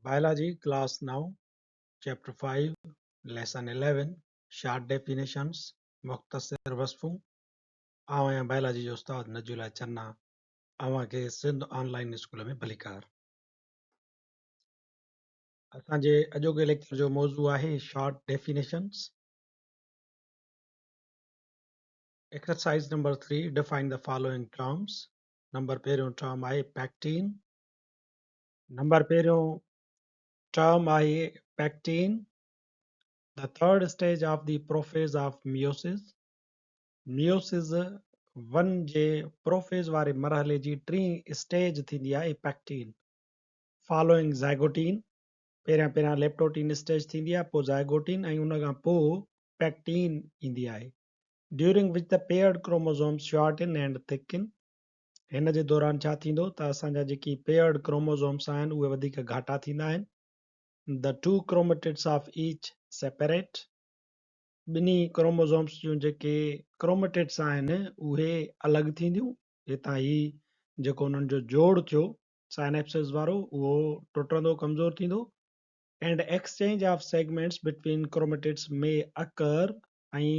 Biology class 9 chapter 5 lesson 11 short definitions مختصر وصفون آئون آهيان بائلاجي جو استاد نجولا چنا اوهان کي سنڌ آن لائين اسڪول ۾ ڀليڪار. اسان جي اڄوڪي ليڪچر جو موضوع آهي short definitions. Exercise number 3 define the following terms. Number پهريون ٽرم آهي پيڪٽين. نمبر پهريون ٽرم آهي pachytene. The third stage of the prophase of meiosis. Meiosis one جي پروفيز واري مرحلي جي ٽين اسٽيج ٿيندي آهي پيڪٽين. فالوئنگ زائگوٽين، پهريان پهريان ليپٽوٽين اسٽيج ٿيندي آهي پوء زائگوٽين ۽ ان کان پوء پيڪٽين ايندي آهي. During which the paired chromosomes shorten and thicken. هن جي دوران ڇا ٿيندو ته اسان جا جيڪي پيئرڊ ڪروموزومس آهن اهي وڌيڪ گهاٽا ٿيندا آهن. The two chromatids of each separate. ٻنهي ڪروموزومس جون جيڪي ڪروميٽڊس آهن اهي الڳ ٿينديون. هتان هي جيڪو انهن جو جوڙ ٿيو سائنيپسز وارو اهو ٽٽندو ڪمزور ٿيندو. And exchange of segments between chromatids may occur ۽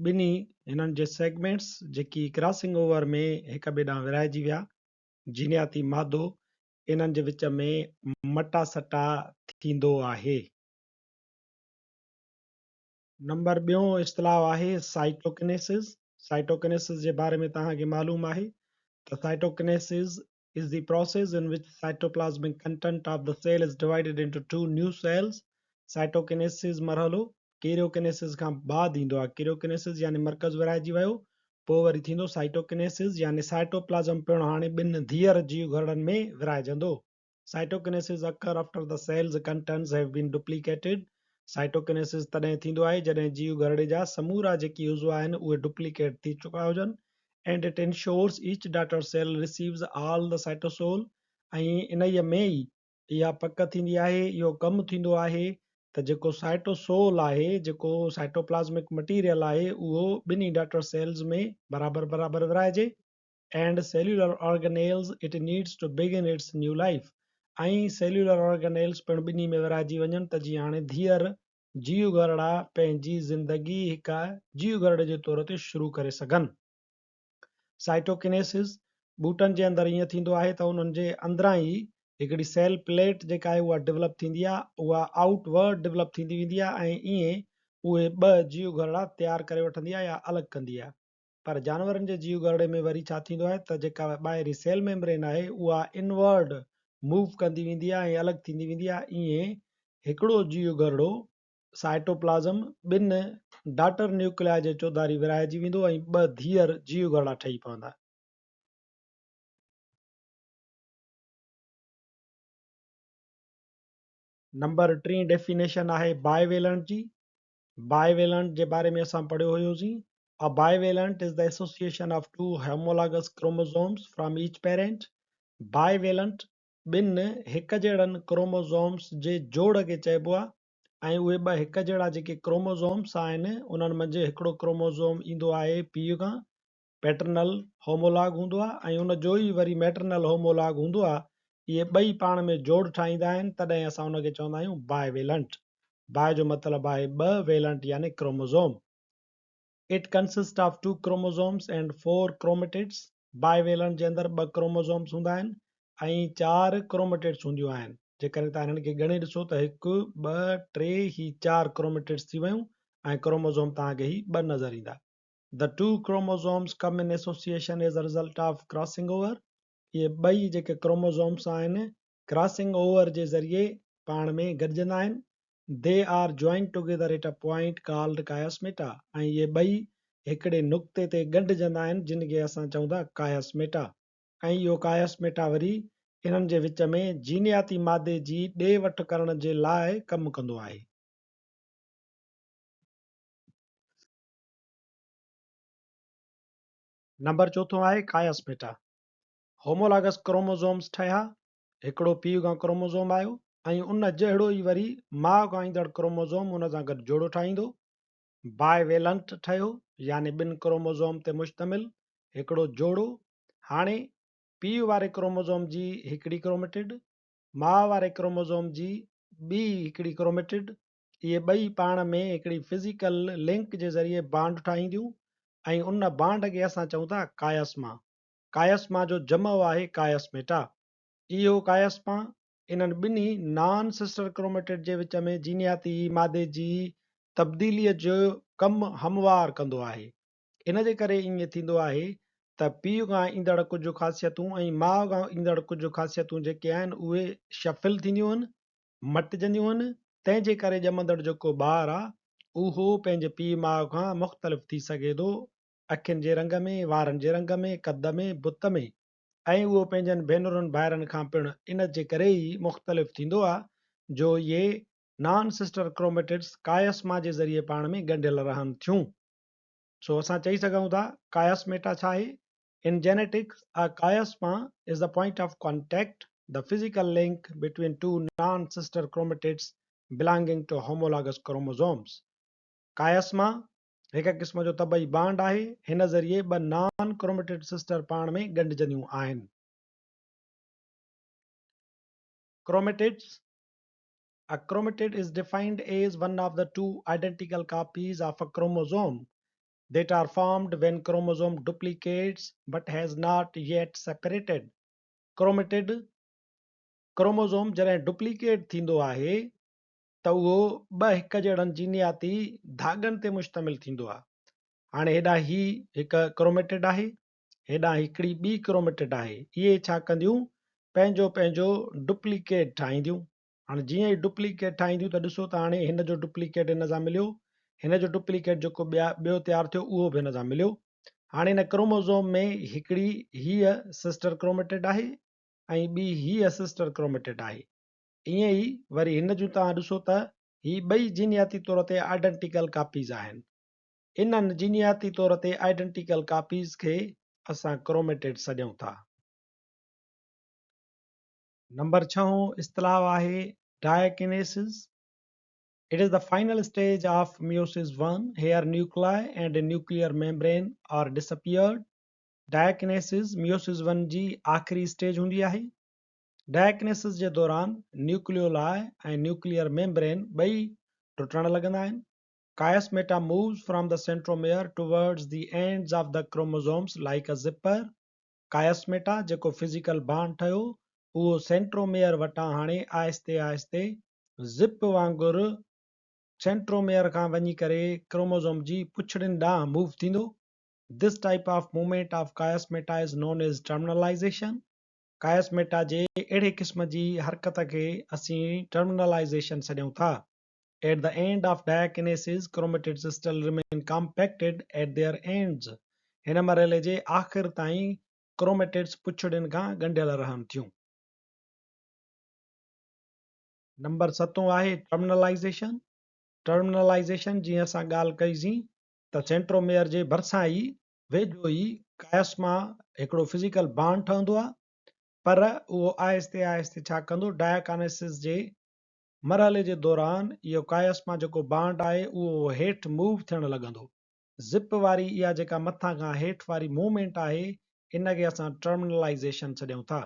ٻنهي هنن جي سيگمينٽس جيڪي ڪراسنگ اوور ۾ هڪ ٻئي ڏانهن ورهائجي ويا، جينياتي مادو انهن جي وچ ۾ مٽا سٽا ٿيندو آهي. نمبر ٻيون اصطلاح آهي سائٽوڪنيسز. سائٽوڪنيسز جي باري ۾ توهان کي معلوم آهي ته cytokinesis is the process in which cytoplasmic content of the cell is divided into two new cells. Cytokinesis مرحلو ڪيريوڪنيسز کان بعد ايندو آهي. ڪيريوڪنيسز يعني مرڪز ورهائجي ويو، پوء وري ٿيندو سائٽوڪنيسز يعني سائٽوپلازم پڻ هاڻي ٻن ڌيئر جيوگهرڙن ۾ ورهائجندو. Cytokinesis occur after the cell's contents have been duplicated. Cytokinesis تڏهن ٿيندو آهي جڏهن جيو گهرڙي جا سمورا جيڪي عضوا آهن اهي ڊپليڪيٽ ٿي چڪا هجن and it ensures each daughter cell receives all the cytosol ۽ انهيء ۾ ئي اها پڪ ٿيندي آهي اهو ڪم ٿيندو آهي ته جيڪو سائٽوسول آهي جيڪو سائٽوپلازمڪ مٽيريل آهي اهو ٻنهي ڊاٽر سيلز ۾ برابر برابر ورهائجي. And cellular organelles it needs to begin its new life ۽ cellular organelles پڻ ٻنهي ۾ ورهائجي وڃن ته جيئن هاڻي ڌيئر جيوگهرڙا پنهنجي زندگي هڪ جيوگهرڙي جي طور تي شروع ڪري سگهن. سائٽوڪنيسز ٻوٽن جي اندر ائين ٿيندو آهي ته انهن جي اندران ئي هڪڙي سيل پليٽ جيڪا آهي اها ڊولپ ٿيندي آهي اها آئوٽ ورڊ ڊولپ ٿيندي ويندي آهي ۽ ائين اهي ٻه جيوگهرڙا تيار ڪري وٺندي آهي يا الڳ ڪندي آهي. پر جانورن جي جيو گهرڙي ۾ وري ڇا ٿيندو آهي ته جيڪا ٻاهرين سيل ميمبرين آهي اها انورڊ موو ڪندي ويندي آهي ۽ الڳ ٿيندي ويندي آهي ائين هڪڙو جيو گهرڙو، سائٽوپلازم، ٻن ڊاٽر نيوڪليا جي چوڌاري ورهائجي ويندو ۽ ٻه ڌيئر جيو گهرڙا ٺهي پوندا. نمبر ٽين ڊيفينيشن آهي بائيويلنٽ جي. بائيويلنٽ جي باري ۾ اسان پڙهيو هيوسين. A bivalent is the association of two homologous chromosomes from each parent. Bivalent ٻن هڪ جهڙن ڪروموزومز جي جوڙ کي چئبو آهي ۽ اهي ٻه هڪ جهڙا جيڪي ڪروموزومز آهن انهن منجهه هڪڙو ڪروموزوم ايندو آهي پيء کان پيٽرنل هومولاگ هوندو آهي ۽ ان جو ئي وري ميٽرنل هومولاگ هوندو آهي، اهي ٻئي پاڻ ۾ جوڙ ٺاهيندا آهن، تڏهن اسان ان کي چوندا آهيون باء ويلنٽ. باء جو مطلب آهي ٻه، ويلنٽ يعني chromosome. It consist of two chromosomes and four chromatids. Bivalent جي اندر ٻه ڪروموزومز هوندا آهن ۽ چار ڪروميٽڊس هونديون آهن. جيڪڏهن توهان هنن کي ڳڻي ڏسو ته هڪ، ٻه، ٽي، هي چار ڪروميٽڊس ٿي ويون ۽ ڪروموزوم توهان کي هي ٻه نظر ايندا. The two chromosomes come in association as a result of crossing over. اهي ٻئي جيڪي ڪروموزومز آهن ڪراسنگ اوور جي ذريعي پاڻ ۾ گڏجندا آهن. They are joined together at a point called chiasmata ۽ اهي ٻئي هڪڙي نقطي تي ڳنڍجندا آهن جن کي اسان چئون ٿا ڪاياسميٽا ۽ اهو ڪاياسميٽا وري انهن جي وچ ۾ جينياتي مادي جي ڏي وٺ ڪرڻ جي لاء ڪم ڪندو آهي. نمبر چوٿون آهي ڪاياسميٽا. هومولاگس ڪروموزومز ٺهيا، هڪڙو پيء کان ڪروموزوم آيو ۽ ان جهڙو ئي وري ماء کان ايندڙ ڪروموزوم ان سان گڏ جوڙو ٺاهيندو. باء ويلنٽ ٺهيو يعني ٻن ڪروموزوم تي مشتمل هڪڙو جوڙو. هاڻي پيء واري ڪروموزوم جي هڪڙي ڪروميٽڊ، ماء واري ڪروموزوم جي ٻي هڪڙي ڪروميٽڊ، اهي ٻئي پاڻ ۾ هڪڙي فزيڪل لنڪ جي ذريعي بانڊ ٺاهينديون ۽ ان بانڊ کي اسان چئون ٿا ڪايسما. ڪايسما جو جمع آهي ڪايسميٽا. اهو ڪايسما انهن ٻنهي نان سسٽر ڪروميٽڊ جي وچ ۾ جينياتي مادي جي تبديليء جو ڪم هموار ڪندو آهي. ان جي ڪري ائين ٿيندو آهي ته پيء کان ايندڙ ڪجهه خاصيتون ۽ ماء کان ايندڙ ڪجهه خاصيتون جيڪي آهن اهي شفل ٿينديون آهن، مٽجنديون آهن، تنهن جي ڪري ڄمندڙ جيڪو ٻار آ اهو پنهنجي پيء ماء کان مختلف ٿي سگهي ٿو، اکين جي رنگ ۾، وارن جي رنگ ۾، قد ۾، بت ۾. ۽ اهو پنهنجن ڀينرن ڀائرن کان پڻ ان جي ڪري ئي مختلف ٿيندو آ جو اهي نان سسٽر ڪروميٽڊس ڪايسما جي ذريعي پاڻ ۾ ڳنڍيل رهن ٿيون. سو اسان چئي سگهون ٿا ڪاياسميٽا ڇا آهي؟ In genetics, a chiasma is the point of contact, the physical link between two non-sister chromatids belonging to homologous chromosomes. Chiasma هڪ قسم جو طبعي بانڊ آهي، هن ذريعي ٻه نان ڪروميٽڊ سسٽر پاڻ ۾ ڳنڍجنديون آهن. Chromatids, A chromatid is defined as one of the two identical copies of a chromosome that are formed when chromosome duplicates but has not yet separated. Chromatid, chromosome جڏهن ڊپليڪيٽ ٿيندو آهي ته اهو ٻه هڪ جهڙن جينياتي ڌاڳن تي مشتمل ٿيندو آهي. هاڻي هيڏانهن هي هڪ ڪروميٽڊ آهي، هيڏانهن هڪڙي ٻي ڪروميٽڊ آهي. اهي ڇا ڪنديون؟ پنهنجو پنهنجو ڊپليڪيٽ ٺاهينديون. هاڻي جيئن ئي ڊپليڪيٽ ٺاهينديون ته ڏسو ته هاڻي هن جو ڊپليڪيٽ هن سان مليو، هن جو ڊپليڪيٽ جيڪو ٻيا ٻيو تيار ٿيو اهو به هن سان مليو. هاڻي هن ڪروموزوم ۾ هڪڙي هيء سسٽر ڪروميٽڊ آهي ۽ ٻي هيء سسٽر ڪروميٽڊ آهي. ائين ئي وري هن جون توهان ڏسو ته هي ٻئي جينياتي طور تي آئيڊنٽيڪل ڪاپيز آهن. انهن جينياتي طور تي آئيڊنٽيڪل ڪاپيز کي اسان ڪروميٽڊ سڏيون ٿا. نمبر ڇهون اصطلاح آهي diakinesis. It is the final stage of meiosis one, here nuclei and nuclear membrane are disappeared. Diakinesis meiosis one جي آخري اسٽيج هوندي آهي. ڊائڪنيسس جي دوران نيوڪليولاء ۽ نيوڪليئر ميمبرين ٻئي ٽٽڻ لڳندا آهن. Chiasmata moves from the centromere towards the ends of the chromosomes like a zipper. Chiasmata جيڪو فزيڪل بانڊ ٺهيو اهو سينٽروميئر وٽان هاڻي آهستي آهستي زپ وانگر سينٽروميئر کان وڃي ڪري ڪروموزوم جي پڇڙين ڏانهن موو ٿيندو. This type of movement of chiasmata is known as terminalization. Chiasmata جي اهڙي قسم جي حرڪت کي اسين ٽرمنلائيزيشن سڏيون ٿا. At the end of diakinesis, chromatids still remain compacted at their ends. هن مرحلي جي آخر تائين ڪروميٽڊز پڇڙين کان ڳنڍيل رهن ٿيون. نمبر ستون آهي ٽرمنلائيزيشن. ٽرمنلائيزيشن جيئن اسان ڳالهه ڪئي سين ته سينٽروميئر جي ڀرسان ئي ويجهو ئي ڪايسما هڪڙو فزيڪل بانڊ ٺهندو آهي پر اهو آهستي آهستي ڇا ڪندو ڊائڪانيسس جي مرحلي جي دوران اهو ڪايسما جيڪو بانڊ آهي اهو هيٺ موو ٿيڻ لڳندو. زپ واري اها جيڪا مٿان کان هيٺ واري موومينٽ آهي ان کي اسان ٽرمنلائيزيشن سڏيون ٿا.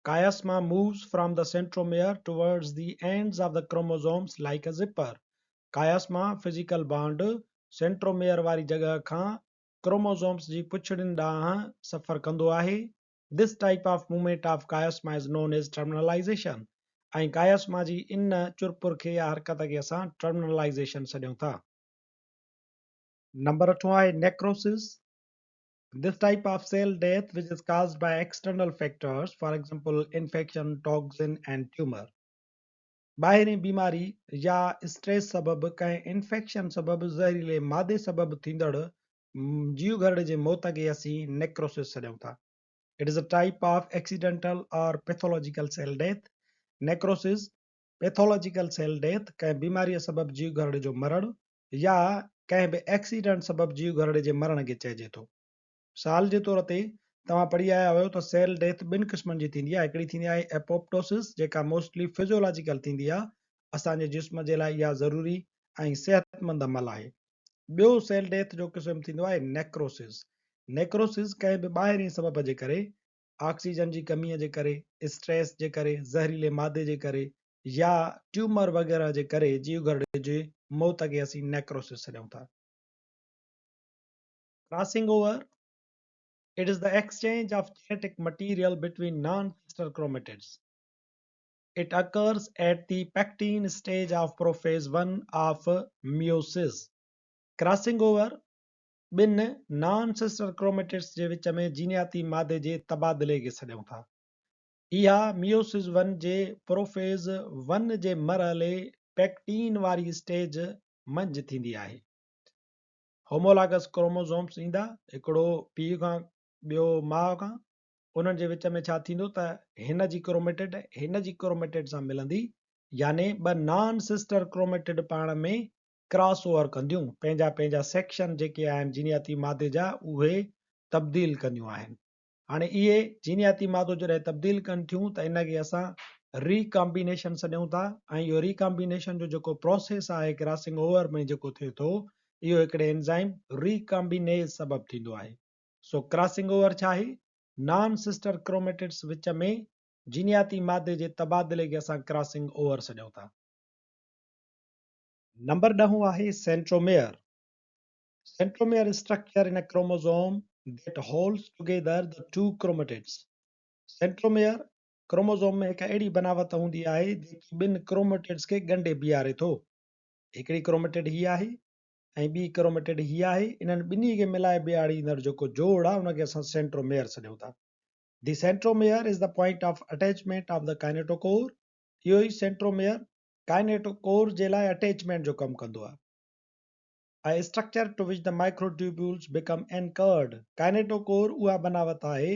Chiasma moves from the centromere towards the ends of the chromosomes like a zipper. Chiasma physical bond centromere واري جڳهه کان ڪروموزومز جي پڇڙين ڏانهن سفر ڪندو آهي. This type of movement of chiasma is known as terminalization ۽ chiasma جي ان چرپر کي يا حرڪت کي اسان ٽرمنلائيزيشن سڏيون ٿا. نمبر اٺون آهي necrosis. This type of cell death which is caused by external factors for example infection, toxin and tumor. ٻاهرين بيماري يا اسٽريس سبب ڪنهن انفيڪشن سبب زهريلي مادي سبب ٿيندڙ جيوگهرڙي جي موت کي اسين نيڪروسس سڏيون ٿا. It is a type of accidental or pathological cell death. Necrosis, pathological cell death, ڪنهن بيماريء سبب جيوگهرڙي جو مرڻ يا ڪنهن به ايڪسيڊنٽ سبب جيوگهرڙي جي مرڻ کي چئجي ٿو. مثال جي طور تي توهان پڙهي آيا آهيو ته سيل ڊيٿ ٻن قسمن جي ٿيندي آهي، هڪڙي ٿيندي آهي ايپوپٽوسس جيڪا موسٽلي فزيولاجيڪل ٿيندي آهي، اسان جي جسم جي لاء اها ضروري ۽ صحتمند عمل آهي. ٻيو سيل ڊيٿ جو قسم ٿيندو آهي نيڪروسز. نيڪروسز ڪنهن به ٻاهرين سبب جي ڪري آڪسيجن جي ڪميء جي ڪري، اسٽريس جي ڪري، زهريلي مادي جي ڪري يا ٽيومر وغيره جي ڪري جيوگهرڙي جي موت کي اسين نيڪروسس سڏيون ٿا. Crossing over, It is the exchange of genetic material between non-sister chromatids. It occurs at the pachytene stage of prophase 1 of meiosis. Crossing over ٻن نان سسٽر ڪروميٽڊس جي وچ ۾ جينياتي مادي جي تبادلي کي سڏيون ٿا. اها ميوسز ون جي پروفيز ون جي مرحلي پيڪٽين واري اسٽيج منجهه ٿيندي آهي. هومولاگس ڪروموزومس ايندا، هڪڙو پيء کان ٻيو ماء کان، انهن جي وچ ۾ ڇا ٿيندو ته هن جي ڪروميٽڊ هن جي ڪروميٽڊ سان ملندي يعني ٻه نان سسٽر ڪروميٽڊ پاڻ ۾ ڪراس اوور ڪنديون، پنهنجا پنهنجا سيڪشن جيڪي آهن جينياتي مادي جا اهي تبديل ڪنديون آهن. هاڻي اهي جينياتي مادو جڏهن تبديل ڪن ٿيون ته ان کي اسان ري ڪامبينيشن سڏيون ٿا ۽ اهو ري ڪامبينيشن جو جيڪو پروسيس آهي ڪراسنگ اوور ۾ جيڪو ٿئي ٿو اهو هڪڙي انزائم ري ڪامبينيز سبب ٿيندو آهي. سو ڪراسنگ اوور ڇا آهي؟ نان سسٽر ڪروميٽڊس وچ ۾ جينياتي مادي جي تبادلي کي اسان ڪراسنگ اوور سڏيون ٿا. نمبر ڏهون آهي centromere. Centromere structure in a chromosome that holds together the two chromatids. Centromere chromosome ۾ هڪ اهڙي بناوت هوندي آهي جيڪي ٻن ڪروميٽڊس کي ڳنڍي بيهاري ٿو. هڪڙي ڪروميٽڊ هي آهي ۽ ٻي ڪروميٽڊ هي آهي. انهن ٻنهي کي ملائي بيهاريندڙ جيڪو جوڙ آهي ان کي اسان سينٽروميئر سڏيون ٿا. The centromere is the point of attachment of the kinetochore. اهو ئي سينٽروميئر ڪائنيٽوڪور جي لاء اٽيچمينٽ جو ڪم ڪندو آهي. A structure to which the microtubules become anchored kinetochore اها بناوت آهي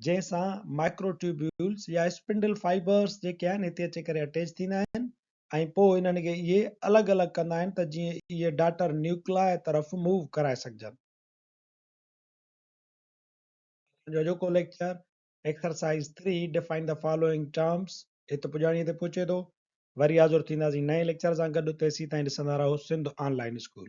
جنهن سان مائڪروٽيوبيولز يا اسپنڊل فائبرز جيڪي آهن هتي اچي ڪري اٽيچ ٿيندا آهن ۽ پوء انهن کي اهي الڳ الڳ ڪندا آهن ته جيئن اهي ڊاٽر نيوڪلاء طرف موو ڪرائي سگهجن. اسان جو اڄوڪو lecture exercise 3 define the following terms هت پڄاڻيء تي پهچي ٿو. وري حاضر ٿينداسين نئين ليڪچر سان گڏ تيسين تائين ڏسندا رهو سنڌ آن لائين اسڪول.